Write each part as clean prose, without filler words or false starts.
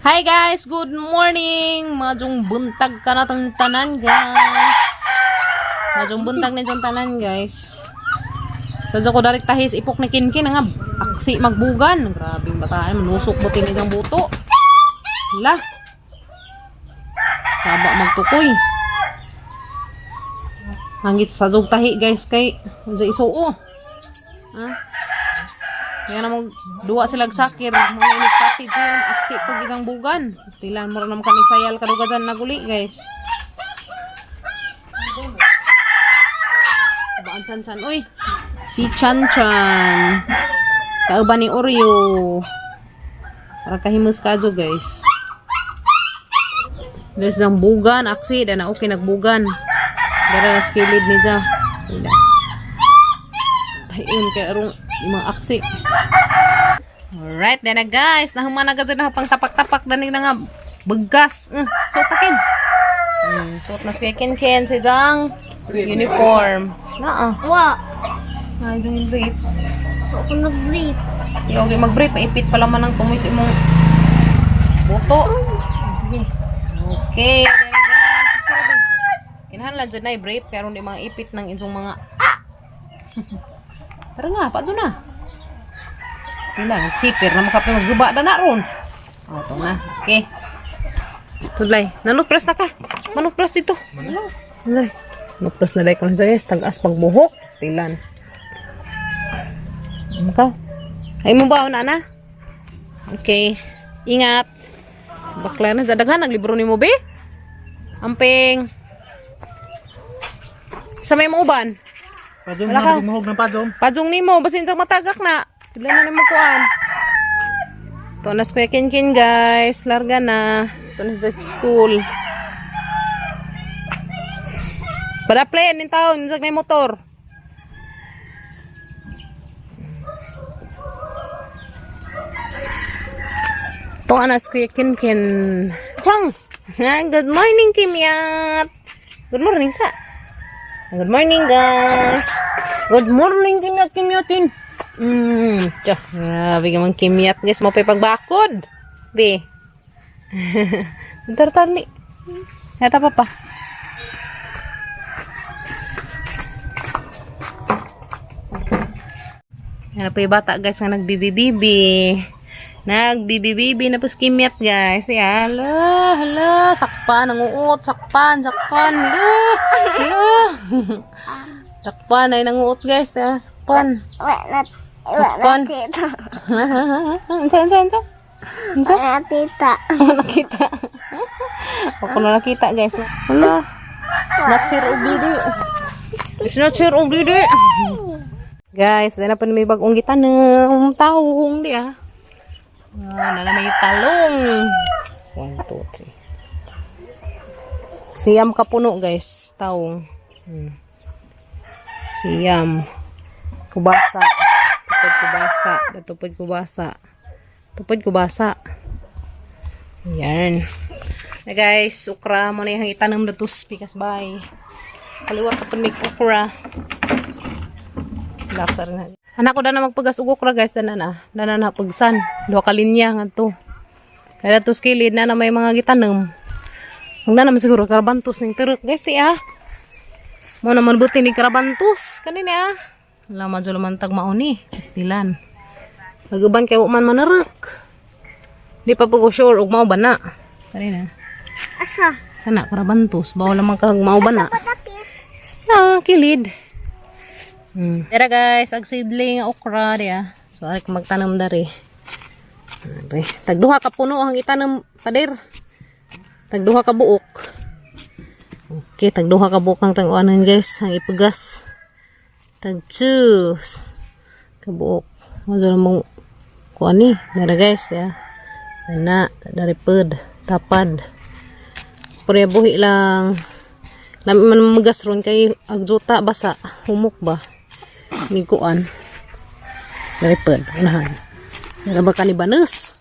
Hi guys, good morning. Madyong buntag ka na tong tanan, guys. Madyong buntag na tong tanan, guys. Sadya ko darik tahis ipok ni Kinkin nga aksi magbugan. Grabe yung bataan, manusok buti ni isang buto. La. Taba magtukoy. Hangit sa jog tahi, guys, kay sa isuo. Ha? Kaya na mong duwa sila sakir, mga inigpati dyan, aksi pag isang bugan. Tilan mo rin naman kami sayal kadugadan naguli, guys. Baan chan chan, uy. Si Chan Chan. Kauban ni Oreo. Para kahimus ka guys. There's ang bugan, aksi, dana okay nagbugan. Dara na skilid ni Ja. Ila. Ayun, kay arong mga aksi. Alright, then na guys, nahuman na gazud na pang tapak-tapak danig na nga bugas. Suot na kin. Suot na siya kin kin si Jang uniform. Naa. Wa. Ay, jang brief. Ako nag-brief. Ikaw di mag-brief, maipit pala man ang tumoy sa imong buto. Sige. Okay, then guys, sasara din. Kinahanglan dyan na i-brief kaya di mga ipit ng inyong mga. Tara nga, pa na. Wala, nagsipir na makape magguba na na ron. Oh, ito na. Okay. Tudlay, nanupras na ka. Manupras dito. Manupras. Manupras na dahil ko na guys. Tagas pagbuhok. Stilan. Ano ka? Ay mo ba na na? Okay. Ingat. Bakla na sa daghan naglibro nimo be. Amping. Sa may mauban. Padong Wala ka. na, lumuhog ng padong. Pajong nimo basin sa matagak na. Sila na nimo kuan. Ito na si Kuya Kinkin, guys. Larga na. Ito na sa school. Pada play nin taon sa may motor. Ito na si Kuya Kinkin. Chang! Good morning, Kimyat! Good morning, sa. Good morning, guys. Good morning, Kimyat, Kimyatin. Tiyo, grabe ka mang Kimyat, guys. Mo pa'y pagbakod. Be. Tartarli. Yata pa pa. Yan na po yung bata, guys, nga nagbibibibi. Nagbibibibi na po si Kimyat, guys. Yan. Hala, hala. Sakpan, nanguot. Sakpan, sakpan. Hala, hala. Sakpan ay nanguot, guys. Ah, sakpan. Wa na. Wa na Pan. tita. Unsa, unsa, unsa? Unsa? Wa na tita. Ako nakita. Ako na nakita, guys. Hala. Snatcher og didi. Snatcher og didi. Guys, dahil na pa may bagong gitanom. Taong di ah. Ah, na may talong. 1, 2, 3. Siyam kapuno, guys. Taong. Siyam. Kubasa. Tupad kubasa. Tupad kubasa. Tupad kubasa. Yan. Na guys, ukra mo na yung itanom na tus pikas bay. Kaliwat ka may okra. Lasa rin na. Anak ko na magpagas og okra, guys, dana na. Dana na pagsan. Duha ka linya ngadto. Kaya tos kilid na na may mga gitanom. Ang na naman siguro karabantos ning turok, guys, ti ah. Mo naman buti ni karabantos kanini ah. Wala man jud man tag mauni. Pastilan. Naguban kay wa man manarok. Di pa po ko sure og mao ba na. Kanina. Asa? Kana karabantos, bawal naman kag mao ba na. Patapi. Ah, kilid. Tara guys, ag seedling okra diya. So ay magtanam dari. Are, tagduha ka puno ang itanom pader. Tagduha ka buok. Okay, tagduha ka buok ang tag-uanan, guys, ang ipagas. Tag two ka buok. Mo mong kuan ni. Dara guys, diya. Ana, dari pud, tapad. Pure buhi lang. Lami man magas ron kay agjuta basa humok ba ni kuan. Naripad unahan. Nara ba kani banes?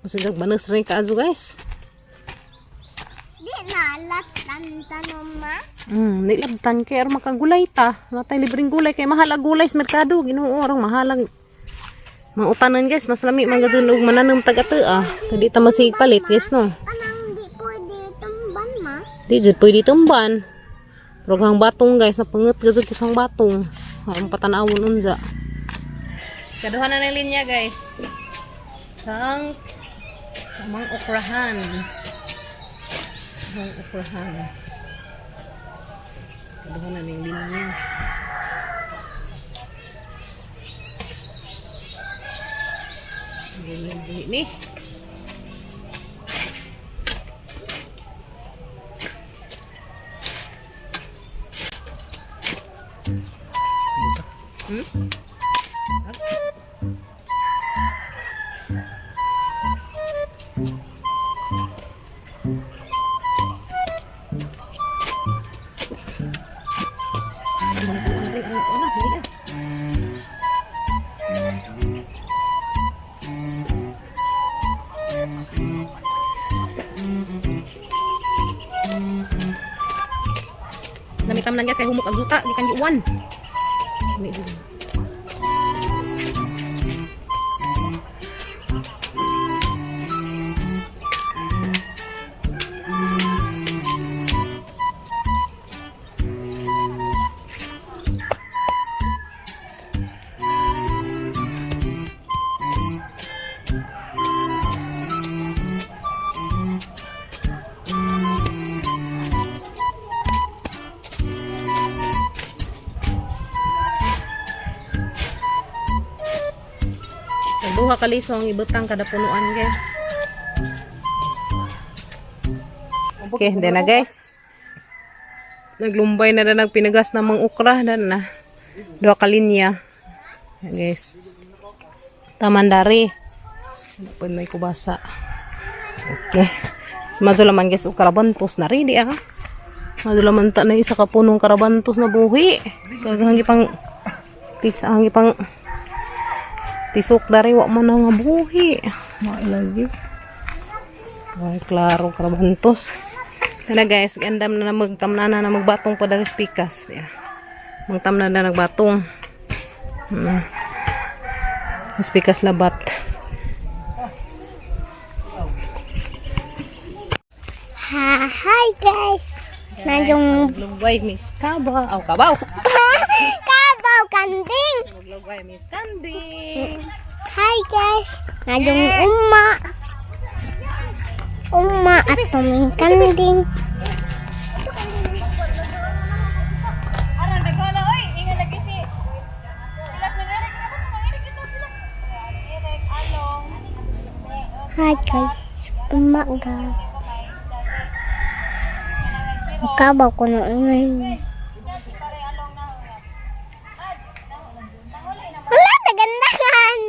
Masagag banes rin kaazo, guys. Di na latan tanom ma. Nilabtan kay aron makagulay ta. Matay libreng gulay kay mahal ang gulay sa merkado. Ginoo orang mahal ang Mautanon, guys, mas lami man gud og mananom tag ato ah. Kay di ta masig palit, guys, no. Anang di pwede tumban, ma? Di jud pwede tumban. Pero ang batong, guys, napanget gud ko sang batong. Ang patanawon unsa. Kaduha na ng linya, guys. Sang sa mga okrahan. Ang okrahan. Kaduha na ng linya. Ganyan ni. Namitam lang, guys, kay humok ang zuta gikan giuwan. Duha ka liso ang ibutang kada punuan, guys. Okay, then na, guys. Naglumbay na na nagpinagas na mga okra na na. Duha ka linya. Ayan, guys. Tamandari. Wala pa may kubasa. Okay. So, madula man, guys, og karabantos na rin, di ah. Madula man ta na isa ka punong karabantos na buhi. Kag pang tis hangi pang tisok dari wa man na nga buhi. Mailagi. Ay, klaro karabantos. Tana, guys, gandam na na magtamna na na magbatong pa dari spikas. Yeah. Magtamna na nagbatong. Spikas labat. Ha, hi guys. Nandiyan Maglugway, Miss Kaba. Aw, kabaw. kabaw kanding. Maglugway, Miss Kanding. Hi guys. Nandiyan uma. Uma at tuming kanding. Aran, naghala, oy. Ingat lagi si... Silas na Eric. Ano sa Eric ito? Silas. Eric, along. Hi guys. Uma guys. Kabaw ko na ngayon. Wala, nagandahan.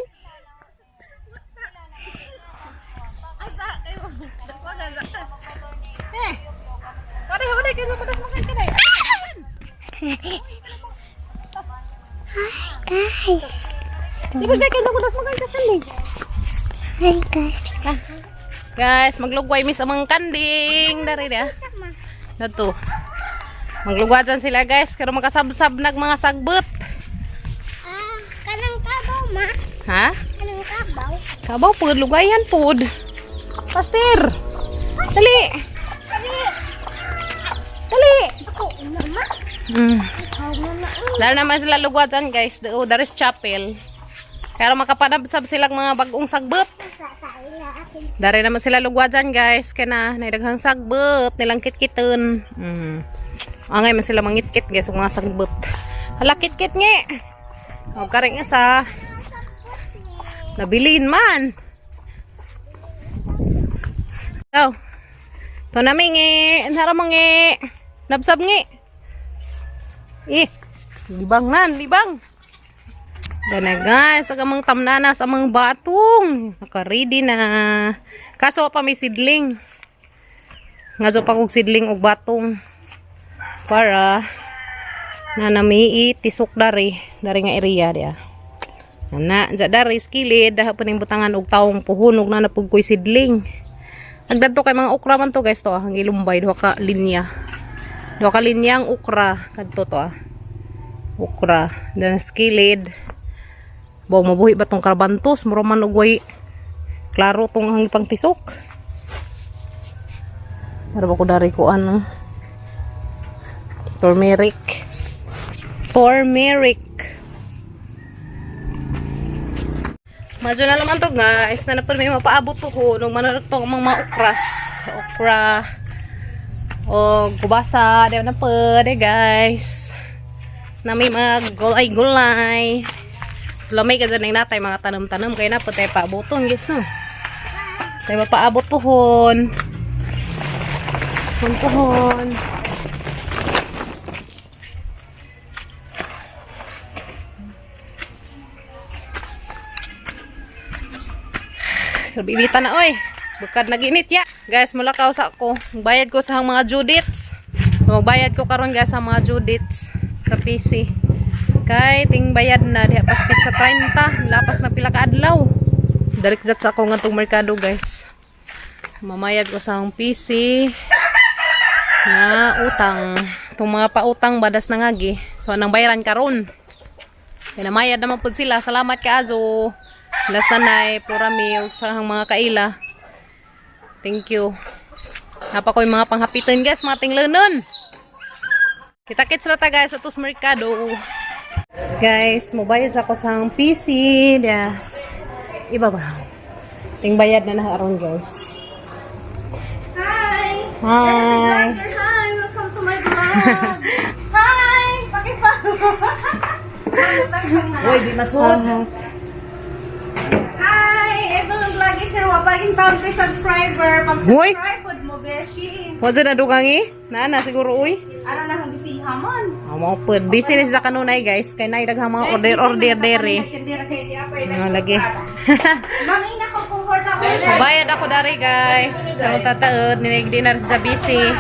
Eh. Pare, wala kayo madas makan ka na. Hi guys. Di ba kayo madas makan ka sali? Hi guys. Guys, maglugway mis amang kanding dari dia. Nato. Maglugwa dyan sila, guys, pero makasabsab nag mga sagbot. Ah, kanang kabaw ma. Ha? Kanang kabaw. Kabaw pud lugwayan pud. Pastir. Dali. Dali. Ako una ma. Ikaw na na. Lalo naman sila lugwa dyan, guys. Oh, there is chapel. Pero makapanabsab silang mga bagong sagbot. Sa ila akin. Dari naman sila lugwa dyan, guys. Kaya na, naidaghan sagbot. Nilang kitkiton. Angay man sila mangitkit, guys. Yung mga sagbot. Hala, kitkit ngi. O, karing isa. Nabilin man. So, to na mingi. Nara mangi. Nabsab ngi. Eh, libang nan, libang. Gana, guys, ang amang tamnanas, amang batong. Naka-ready na. Kaso pa may sidling. Nga pa kog sidling og batong. Para na nami tisok dari, dari nga area dia. Ana, dya dari skilid, daha pa ning butangan og taong puhon og na napug koy sidling. Agdadto kay mga okra man to, guys, to ah, ang ilumbay duha ka linya. Duha ka linya ang okra kadto to ah. Okra. Then skilid. Buwag mabuhi ba tong karabantos? Mura man og way klaro tong ang ipang tisok. Pero ba ko dari ko ano? Turmeric. Turmeric. Madyo na naman to, guys. Na na may mapaabot to ko nung manarag to ang mga okras. Okra. O gubasa. Di na pwede, guys. Na may mga gulay-gulay. Lamay ka dyan natay mga tanom-tanom. Kaya na po tayo paaboton, guys, no? Tayo mapaabot pohon. Pohon. Bibita na oy. Bukad naginit ya. Guys, mulakaw sa ako. Bayad ko sa mga Judiths. Magbayad ko karon, guys, sa mga Judiths sa PC. Kay ting bayad na diha paspit sa 30, lapas na pila ka adlaw. Direct jat sa ako ngadtong merkado, guys. Mamayad ko sa akong PC na utang. Itong mga pautang badas na ngagi. So anang bayaran karon. Kaya namayad naman pud sila. Salamat ka Azo. Last nanay, Plurami, ug sa ang mga kaila. Thank you. Napa ko yung mga panghapitan, guys, mga tinglanon. Kita-kits na ta, guys, atos merkado. Guys, mobayad sa ako sa PC. Yes. Iba ba? Ting bayad na na aron, guys. Hi! Hi. Vlogger, hi! Welcome to my vlog! Hi! Paki-follow! Uy, di masud. Hi! Evelyn Vlog is here. Wapaging taon ko'y subscriber. Hoy! Pag-subscribe pod mo, beshi. Wa na dugang eh? Naa na siguro uy. Ara na akong bisiha man. Amo pod. Busy ni sa kanunay, guys. Kay nay daghang mga order order dere. Mga lagi. Ma'am, ina ko comfortable. Bayad ako dari, guys. Karon tataod ninig dinner sa busy.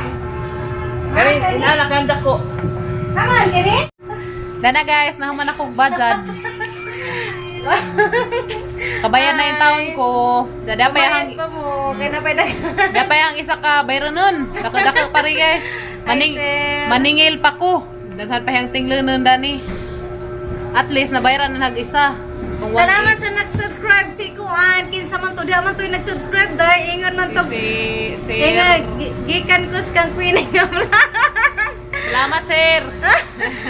Kari, inala kanda ko. Tama, gani? Dana, guys, nahuman ako og budget. Kabayad na yung taon ko. Dada pa Bayad yang pa mo. Kaya na pa dapa yang isa ka bayronon. Dako-dako pa rin, guys. Maning Hi, sir. maningil pa ko. Daghan pa yang tinglonon dani. At least nabayaran na nag isa. Kung one Salamat eight. sa nag-subscribe si Kuan. Kinsa man to, diha man to yung nag-subscribe dahil ingon man to. Si, si, Ingon, gikan ko sa kang queen nga vlog. Salamat, sir.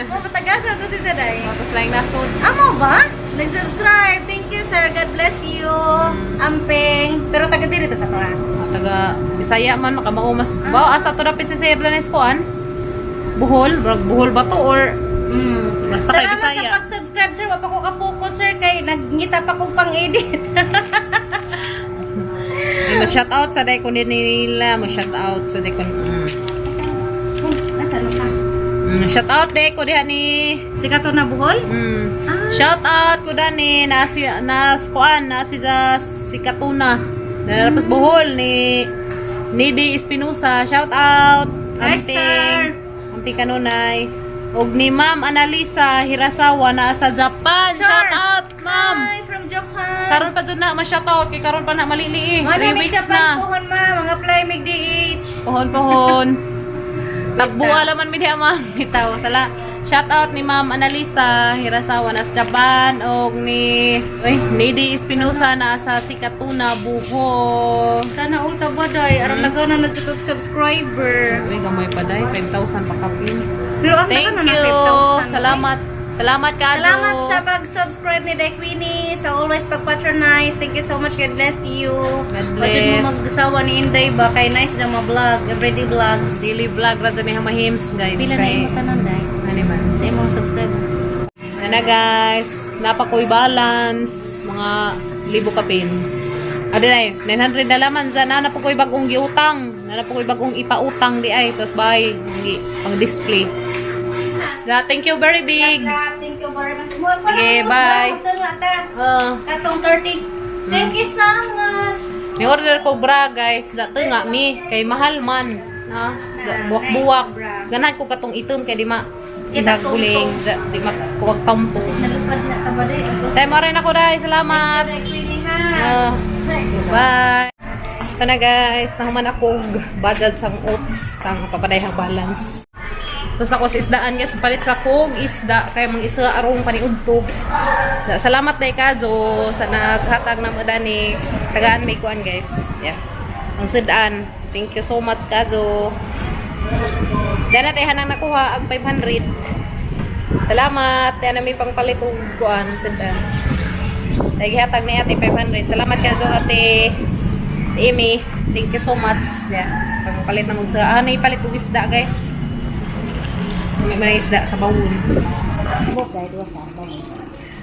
Mo patagasan to si Saday. Tapos lang nasod. Amo ba? Nag-subscribe. Thank you, sir. God bless you. Amping. Pero taga diri to sa to ah. Mga taga Bisaya man makamao mas ba asa to dapit si Sir Lanes kuan? Buhol, Brag Buhol ba to or basta kay Salamat sa Bisaya. pag-subscribe, sir. Wa pa ko ka-focus, sir, kay nagngita pa kong pang-edit. Ay, mo shout out sa day ko nila, mo shout out sa day ko. Nasa ano ka? Shout out day ko diha ni. Sika to na buhol? Shout out ko dani na si na kuan na si sa si Katuna. Nalapas Bohol ni Nidi Espinosa. Shout out. Hi, sir. Amping kanunay. Og ni Ma'am Analisa Hirasawa na sa Japan. Sure. Shout out, Ma'am. Hi, from Japan. Karon pa jud na ma-shout out kay karon pa na malili eh. Mano, 3 may weeks Japan na. Pohon, ma. Mga apply, mig DH. Pohon pohon. Tagbuwa laman mi diha, ma'am. Bitaw sala. Shout out ni Ma'am Analisa Hirasawa na sa Japan og ni uy, Nady Espinosa na sa Sikatuna, Buho. Sana all tabaday. Aron lagaw na na jud kog subscriber. Uy, gamay pa day, 5,000 pa kapin. Pero ang Thank lagaw na you. 5,000. Salamat. Salamat ka. Salamat sa pag-subscribe ni Day Queenie. Sa always pag-patronize. Thank you so much. God bless you. God Wajud mo bless. mag-asawa ni Inday ba? Kay nice na mga vlog. Everyday vlogs. Daily vlog ra dyan ni Hamahims, guys. Pila na Kay imo tanan, Day? ano man. Sa imong subscribe. Ana, guys, napakoy balance mga libo kapin. Ade 900 na laman sa na napakoy bagong giutang, na napakoy bagong ipautang di ay tapos bay gi pang display. Yeah, thank you very big. Thank you very much. Mo, Okay, bye. Katong 30. Thank you so much. Ni order ko bra, guys, da nga mi kay mahal man. Na, buwak-buwak. Nice bra. Ganahan ko katong itom kay di ma Kita guling, di ma kuwag tampo. Nalupad na ka ba, Day? Tayo mo rin ako, dai. Salamat. Day Queenie, ha? Bye. Ito na, guys, nahuman ako og budget sang oats tang papadayhang balance. Tapos ako sa isdaan guys, palit sa kog isda kay mga isa arong paniudto. Salamat day kajo sa naghatag na mo dani. Tagaan may kuan guys. Yeah. Ang sidaan. Thank you so much, kajo. Dahil natin hanang nakuha ang 500. Salamat. Dahil na may pangpalit og kuan sidaan. Dahil gihatag ni ate 500. Salamat kajo, ate Amy. Thank you so much. Yeah. Pagpalit na magsa. Ah, naipalit og isda guys. May mga isda sa bawon. Buk dahil duha sa bawon.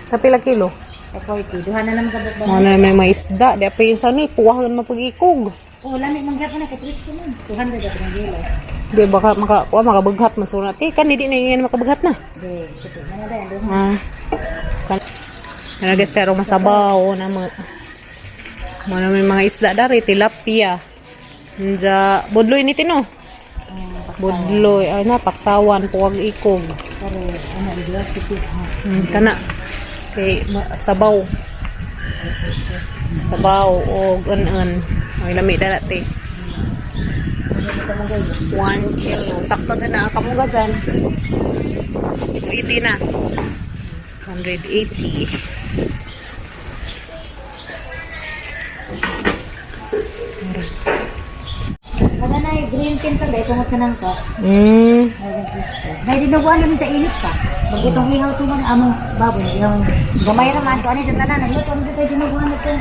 Kapila kilo? Sa 40. Duha na lang kabuk ba? Mga na may mga isda. Di pa yun sa ni. Puwahan mapag-ikog. Oh, lami man gyapon na kay presko man. 200 ato ng kilo. Di baka maka, kuha, makabaghat masunat. Eh, kan hindi na yun makabaghat na. Di, sige na na dahil duha. Ah. Kan ano guys, karo masabaw na mga mga may mga isda dari, tilapia. Nja, budloy ni tino. Budloy, ay na, paksawan, puwag ikog. Pero ano duha sige. Kana kay sabaw. Sabaw o un-un. Ay lami dala te. 1 kilo. Sakto dyan na ang kamuga dyan. 80 na. 180. Kada na green tin pa dahil tungod sa nangka. Ay presko. Dahil dinuguan namin sa init pa. Bagutong ihaw to mga among baboy ihaw. Gamay ra man to ani sa tanan nagluto man sa tayo dinuguan na to.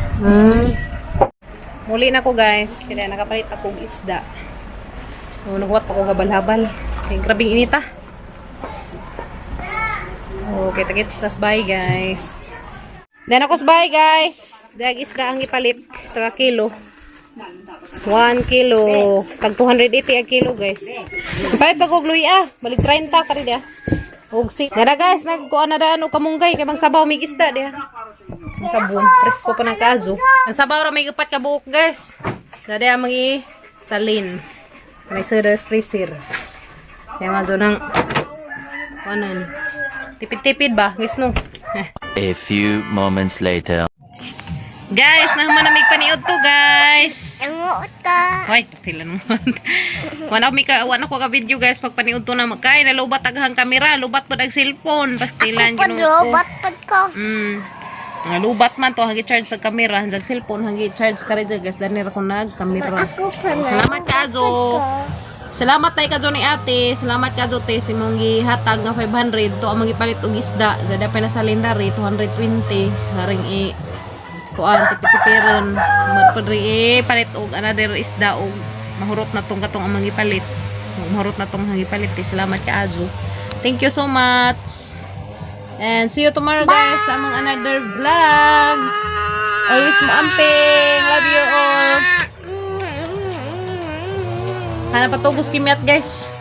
Muli na ko guys. Kaya nakapalit ako og isda. So naghuwat pa ko habal-habal. Kaya grabing inita. Okay, tagits tas bye guys. Then ako sa bye guys. Dag isda ang ipalit sa kilo. 1 kilo. Tag 280 ang kilo guys. Ipalit pa ko og luya. Balik 30 ka rin ah. Og si. Dara guys, nagkuan na daan og kamunggay kay bang sabaw may isda diha. Ang sabon, presko pa ng kazo. Ang sabaw ra may upat ka buok guys. Dada ang mga salin. May sada freezer. Kaya mazo nang ano tipid-tipid ba guys no. A few moments later. Guys, nahuman na may paniod to guys. Ang uta. Hoy, pastilan mo. Wala mi ka wala ko ka video guys pag paniud to na kay nalubat aghang kamera, lubat pud ang cellphone, pastilan Ako Ginoo ko. robot pad ko. Nga lubat man to hagi charge sa kamera, hanggang cellphone hagi charge ka rin guys, dani ra ko nag kamera. Ako pa na. Salamat kajo. Salamat tay kajo ni ate. Salamat kajo te sa imong gihatag nga 500 to ang magipalit og isda. Dada pa na sa lindari 220 haring i kuan tipitipiron magpadri eh, palit og another isda og mahurot na tong katong ang mangipalit. Mahurot na tong hangipalit eh. Salamat kaayo. Thank you so much. And see you tomorrow guys sa among another vlog. Always maamping. Love you all. Hanap patugos kimyat guys.